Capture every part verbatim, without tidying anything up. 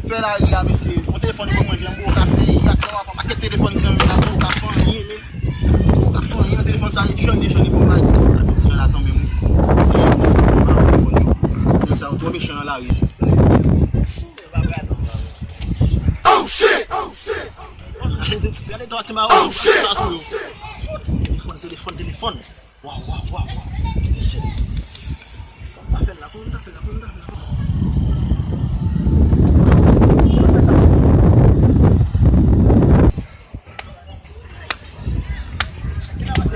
Fè lari a, mesye. Yon telefòn pou mwen, jan pou w ka fè, y ap nan yon pakèt telefòn ki nan men la, pou w ka fè anyen, men. Pou w ka fè anyen nan telefòn sa, jòn de jòn de fòm la, pou w ka fè ti jan la kanmenm, wi. Se yon telefòn yo. Nèg sa yo twò mechan nan lari. Oh shit! Oh shit! Gade dò ti mawo, sa sou yo. Telefòn, telefòn, telefòn. Waw, waw, waw, waw. Shit. Kòman ta fè l la? Kòman ta fè l la? Kòman ta fè l la?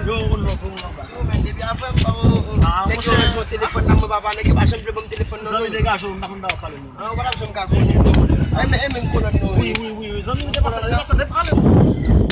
Yo, on love, on love. Yo, men, depi apre m, bon, ah, nèg yo monchè, jwenn telefòn nan men papa, nèg yo pa janm vle ban m telefòn nan, zanmi, non. Degaje w, m pa konn sa w ap pale, non. Ah, ou pa t ap janm ka konnen, non. E men, e menm kolòn nou, wi, wi, wi, wi. Zanmi, m te pase la, depi ale.